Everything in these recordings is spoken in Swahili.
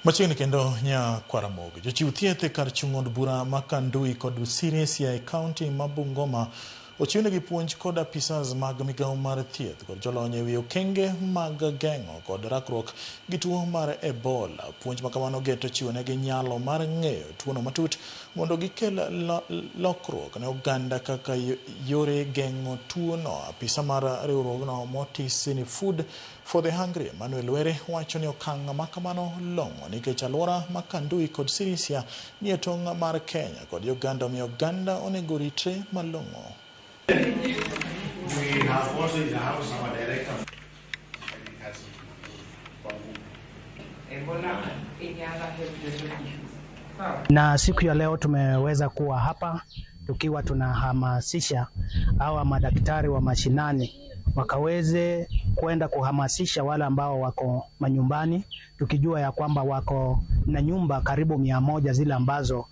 Machiegni kendo Nyakwaramogi. Jochiw thieth e kar chung' od bura ma Kandui kod Sirisia e kaunti ma Bungoma ochiwnegi puonj kod apisas mag migawo mar thieth kod jolony ewi okenge mag geng'o kod rakruok gi tuo mar Ebola. Puonj ma kamano geto chiwonegi nyalo mar ng'eyo tuono matut mondo gikel lokruok ne oganda kaka yore geng'o tuono. Apisa mar riwruogno motisi ni Food for the Hungry, Emmanuel Were, wacho ni okang' ma kamano long'o nikech alwora ma Kandui kod Sirisia nie tong' mar Kenya kod Uganda, omiyo oganda onego ritre malong'o. We have also in the house our director. Ebola and any other health related issues. Sawa. Na siku ya leo tumeweza kuwa hapa tukiwa tunahamasisha hawa madaktari wa mashinani wakaweze kwenda kuhamasisha wale ambao wako manyumbani, tukijua ya kwamba wako na nyumba karibu 100 zile ambazo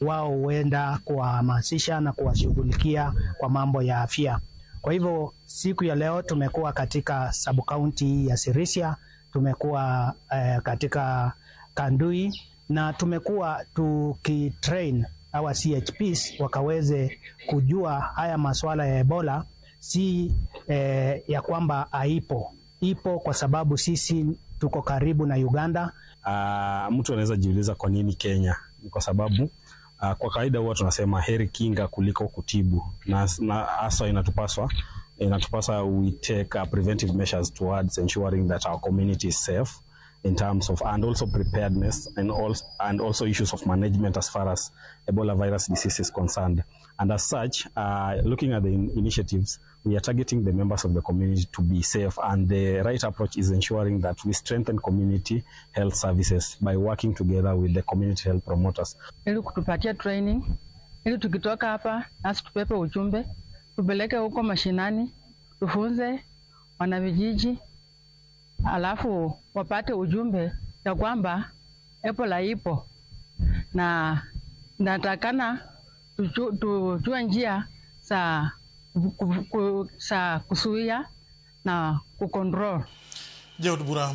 wao huenda kuwahamasisha na kuwashughulikia kwa mambo ya afya. Kwa hivyo siku ya leo tumekuwa katika sub county ya Sirisia, tumekuwa katika Kandui na tumekuwa tukitrain our CHPs wakaweze kujua haya masuala ya Ebola si ya kwamba haipo, ipo kwa sababu sisi tuko karibu na Uganda. Mtu anaweza jiuliza kwa nini Kenya? Ni kwa sababu kwa kawaida huwa tunasema heri kinga kuliko kutibu, na haswa inatupasa we take preventive measures towards ensuring that our community is safe in terms of and also preparedness and also issues of management as far as Ebola virus disease is concerned. And as such, looking at the initiatives, we are targeting the members of the community to be safe, and the right approach is ensuring that we strengthen community health services by working together with the community health promoters. Ili kutupatia training ili tukitoka hapa nasi tupepe ujumbe tupeleke huko mashinani tufunze wanavijiji, alafu wapate ujumbe ya kwamba Ebola ipo na natakana tujue njia za kuzuia na kucontrol. Jaod bura ma